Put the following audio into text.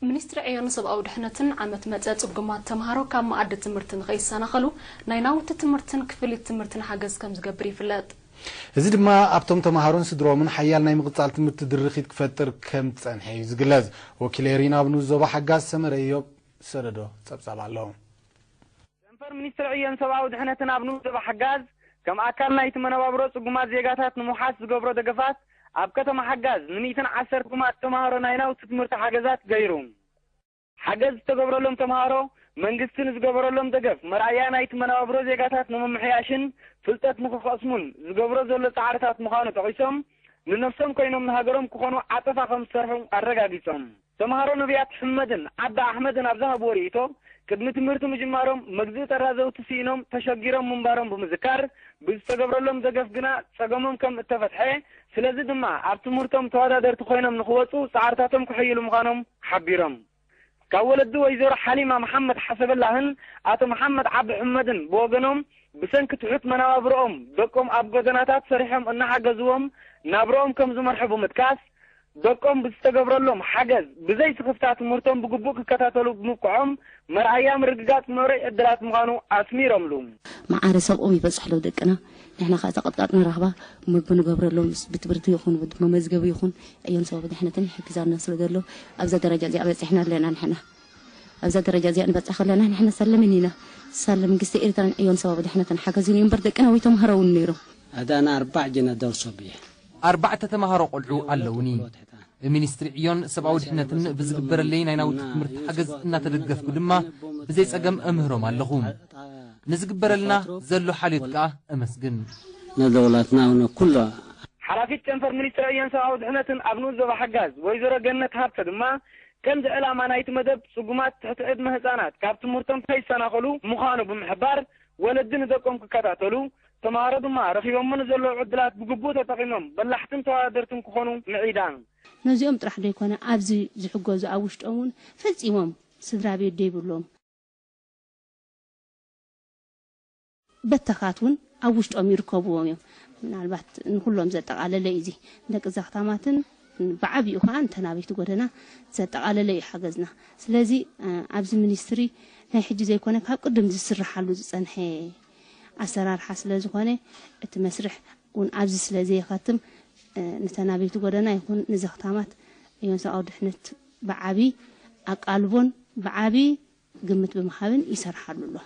ሚኒስትሪ ዕዮን ሰብኣዊ ድሕነትን ዓመት መጸ ጽጉማት ተምሃሮ ካብ መኣዲ ትምህርቲ ንኸይሰናኸሉ ናይ ናውቲ ትምህርትን ክፍሊት ትምህርትን ሓገዝ ከም ዝገብር ይፍለጥ። እዚ ድማ ኣብቶም ተምሃሮን ስድሮምን ሓያል ናይ ምቕጻል ትምህርቲ ድርኺት ክፈጥር ከም ዝጸንሐ እዩ ዝግለጽ። ወኪለይ ሪና ኣብ ንኡስ ዞባ ሓጋዝ ሰመረ እዮብ ዝሰደዶ ጸብጻብ ኣሎ። ጨንፈር ሚኒስትሪ ዕዮን ሰብኣዊ ድሕነትን ኣብ ንኡስ ዞባ ሓጋዝ ከም ኣካል ናይቲ መነባብሮ ጽጉማት ዜጋታት ንምውሓስ ዝገብሮ ደገፋት ኣብ ከተማ ሓጋዝ ንሚእትን ዓሰርተ ጽጉማት ተምሃሮ ናይ ናውቲ ትምህርቲ ሓገዛት ገይሩ። ሓገዝ ዝተገብረሎም ተምሃሮ መንግስቲ ንዝገበረሎም ደገፍ መርኣያ ናይቲ መነባብሮ ዜጋታት ንምምሕያሽን ፍልጠት ንኽቐስሙን ዝገብሮ ዘሎ ጻዕርታት ምዃኑ ጠቒሶም፣ ንነብሶም ኮይኖም ንሃገሮም ክኾኑ ዓጸፋ ከም ዝሰርሑ ኣረጋጊጾም። ተምሃሮ ነብያት ሕመድን ዓዳ ኣሕመድን ኣብ ዝሃብዎ ርእይቶ፣ ቅድሚ ትምህርቲ ምጅማሮም መግዝኢ ጠራዘውቲ ስኢኖም ተሸጊሮም ምንባሮም ብምዝካር፣ ብዝተገብረሎም ደገፍ ግና ጸገሞም ከም እተፈትሐ፣ ስለዚ ድማ ኣብ ትምህርቶም ተወዳደርቲ ኮይኖም ንኽወጹ ጻዕርታቶም ክሕይሉ ምዃኖም ሓቢሮም። ካብ ወለዲ ወይዘሮ ሓሊማ መሓመድ ሓሰበላህን ኣቶ መሓመድ ዓቢ ሕመድን ብወገኖም፣ ብሰንኪ ትሑት መነባብሮኦም ደቆም ኣብ ጎደናታት ሰሪሖም እናሓገዝዎም ናብርኦም ከም ዝመርሑ ብምጥቃስ፣ ደቆም ብዝተገብረሎም ሓገዝ ብዘይ ስኽፍታ ትምህርቶም ብግቡእ ክከታተሉ ብምብቅዖም መርኣያ ምርግጋጽ ምዕሩይ ዕድላት ምዃኑ ኣስሚሮምሉ። መዓረ ሰብኦም ይበጽሕ ኣሎ ደቅና። ንሕና ከኣ እታ ቅጥቃጥ ንረኽባ፣ እሞ ብንገብረሎም ብትምህርቲ ይኹን ብመመዝገቢ ይኹን ዕዮን ሰብኣዊ ድሕነትን ይሕግዛና ስለ ዘሎ ኣብዛ ደረጃ እዚኣ በጺሕና ኣለና ንሕና። ኣብዛ ደረጃ እዚኣ ንበጽሕ ከለና ንሕና ሳለ መን ኢና? ሳለ መንግስቲ ኤርትራን ዕዮን ሰብኣዊ ድሕነትን ሓገዝን እዩ እምበር ደቅና ወይ ተምሃሮ እውን ነይሮም። ኣዳና ኣርባዕ ጀና ደርሶ ብየ ኣርባዕተ ተምሃሮ ቆልዑ ኣለውኒ። ብሚኒስትሪ ዕዮን ሰብኣዊ ድሕነትን ብዝግበረለይ ናይ ናውቲ ትምህርቲ ሓገዝ እናተደገፍኩ ድማ ብዘይ ጸገም እምህሮም ኣለኹ። ንዝግበረልና ዘሎ ሓልዮት ከኣ እመስግን። ነደውላትና ኩሎ ሓላፊት ጨንፈር ሚኒስትሪ ዕዮን ሰብኣዊ ድሕነትን ኣብ ንኡስ ዞባ ሓጋዝ ወይዘሮ ገነት ሃብተ ድማ ከምዚ ዕላማ ናይቲ መደብ ጽጉማት ትሕቲ ዕድመ ህጻናት ካብ ትምህርቶም ከይሰናኸሉ ምዃኑ ብምሕባር ወለዲ ንደቆም ክከታተሉ ተምሃሮ ድማ ረኺቦሞ ንዘለዉ ዕድላት ብግቡእ ተጠቒሞም በላሕትን ተወዳደርትን ክኾኑ ምዒዳ። ነዚኦም ጥራሕ ደይኮነ ኣብዚ ዝሕገዙ ኣብ ውሽጦም እውን ፈጺሞም ስድራ ቤት ደይብሎም በተኻት እውን ኣብ ውሽጦም ይርከብዎም እዮም። ምናልባት ንኩሎም ዘጠቓለለ እዩ እዚ ንደቂ ዘኽታማትን ብዓቢኡ ከዓ ንተናበይቲ ጎደና ዘጠቓለለ እዩ ሓገዝና። ስለዚ ኣብዚ ሚኒስትሪ ናይ ሕጂ ዘይኮነ ካብ ቅድም ዝስርሓሉ ዝፀንሐ ኣሰራርሓ ስለ ዝኾነ እቲ መስርሕ እውን ኣብዚ ስለ ዘየኸትም ንተናበይቲ ጎደና ይኹን ንዘኽታማት ዕዮን ሰብኣዊ ድሕነት ብዓቢ ኣቃልቦን ብዓቢ ግምት ብምሃብን ይሰርሓሉ ኣሎ።